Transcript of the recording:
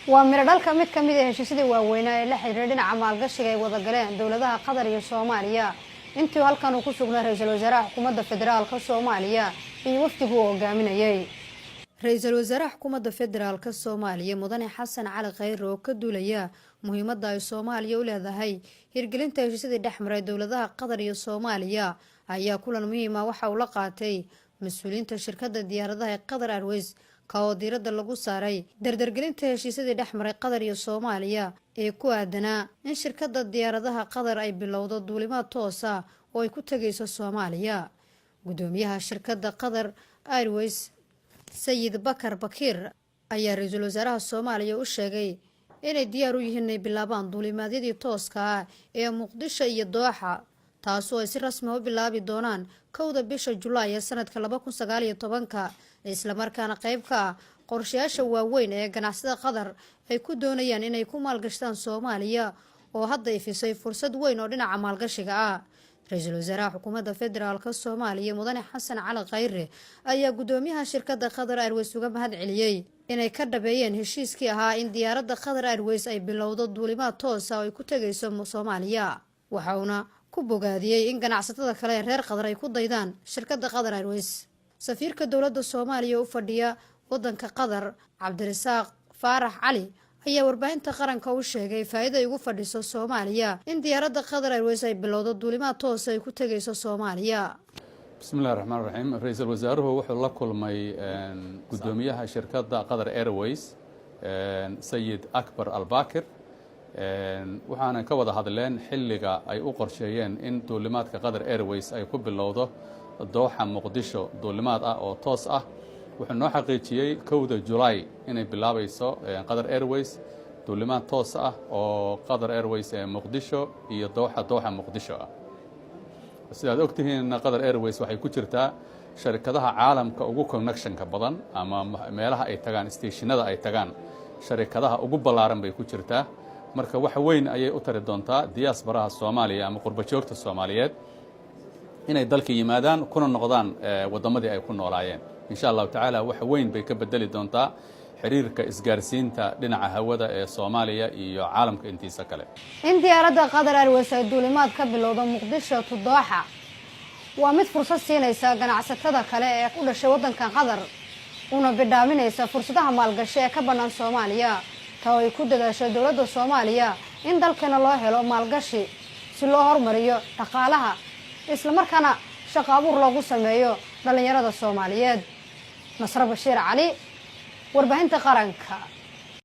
Waa miro dhalka mid ka mid ah heshiisyadii waaweynaa ee la xiriiray dhinaca maalgashiga ay wada galeen dowladaha Qatar iyo Soomaaliya intii halkan uu ku sugnaa ra-iisul wasaaraha xukuumadda federaalka Soomaaliya iyo wafdigu uu hogaaminayay. Ra-iisul wasaaraha xukuumadda federaalka Soomaaliya, Mudane Xasan Cali Khayre, oo ka duulaya muhiimadda ay Soomaaliya u leedahay hirgelinta heshiisyadii dhex maray dowladaha Qatar iyo Soomaaliya, ayaa kulan muhiima waxa uu la qaatay mas-uuliyiinta shirkadda diyaaradaha ee Qatar Airways, ka oo diiradda lagu saaray dardargelinta heshiisyadii dhex maray Qatar iyo Soomaaliya ee ku aadanaa in shirkadda diyaaradaha Qatar ay bilowdo duulimaad toosa oo ay ku tegayso Soomaaliya. Gudoomiyaha shirkadda Qatar Airways, Sayid Bakar Bakiir, ayaa ra-iisul wasaaraha Soomaaliya u sheegay inay diyaar u yihiin inay bilaabaan duulimaadyadii tooska ah ee Muqdisho iyo Dooxa, taasoo ay si rasmi u bilaabi doonaan 1-da bisha Julaay ee sanadka 2019-ka, islamarkaana qayb ka ah qorshayaasha waaweyn ee ganacsada Qatar ay ku doonayaan inay ku maalgashtaan Soomaaliya oo hadda ifisay fursad weyn oo dhinaca maalgashiga ah. Ra-iisul wasaaraha xukuumadda federaalka Soomaaliya, Mudane Xasan Cali Khayre, ayaa gudoomiyaha shirkadda Qatar Airways uga mahad celiyey inay ka dhabeeyeen heshiiskii ahaa in diyaaradda Qatar Airways ay bilowdo duulimaad toosa oo ay ku tegayso Soomaaliya. Waxa uuna ku bogaadiyey in ganacsatada kale ee reer Qatar ay ku daydaan shirkadda Qatar Airways. Safiirka dowladda Soomaaliya u fadhiya wadanka Qatar, Cabdirasaaq Faarax Cali, ayaa warbaahinta qaranka u sheegay faa'iida ay ugu fadhiso Soomaaliya in diyaaradda Qatar Airways ay bilowdo duulimaad toosa ay ku tegayso Soomaaliya. Bismi illahi raxmaan raxiim. Ra-iisul wasaaruhu wuxuu la kulmay guddoomiyaha shirkadda Qatar Airways, Sayid Akbar Albakir, waxaana ka wada hadleen xilliga ay u qorsheeyeen in duulimaadka Qatar Airways ay ku bilowdo Dooxa Muqdisho, duulimaad ah oo toos ah. Wuxuu noo xaqiijiyey 1-da Julaay inay bilaabayso Qatar Airways duulimaad toos ah oo Qatar Airways ee Muqdisho iyo Dooxa, Dooxa Muqdisho ah. Sidaad ogtihiinna, Qatar Airways waxay ku jirtaa sharikadaha caalamka ugu connectionka badan, ama meelaha ay tagaan, stationada ay tagaan sharikadaha ugu ballaaran bay ku jirtaa. Marka wax weyn ayay u tari doontaa diasporaha Soomaaliya ama qurba joogta Soomaaliyeed inay dalka yimaadaan kuna noqdaan waddamadii ay ku noolaayeen. Insha Allahu tacaala, wax weyn bay ka bedeli doontaa xiriirka isgaarsiinta dhinaca hawada ee Soomaaliya iyo caalamka intiisa kale. In diyaaradda Qatar Airways ay duulimaad ka bilowdo Muqdisho to Dooxa waa mid fursad siinaysa ganacsatada kale ee u dhashay waddanka Qatar, una bidhaaminaysa fursadaha maalgashi ee ka bannaan Soomaaliya, ta oo ay ku dadaasho dowladda Soomaaliya in dalkeena loo helo maalgashi si loo horumariyo dhaqaalaha, islamarkaana shaqo abuur loogu sameeyo dhallinyarada Soomaaliyeed. Nasro Bashiir Cali, warbaahinta qaranka.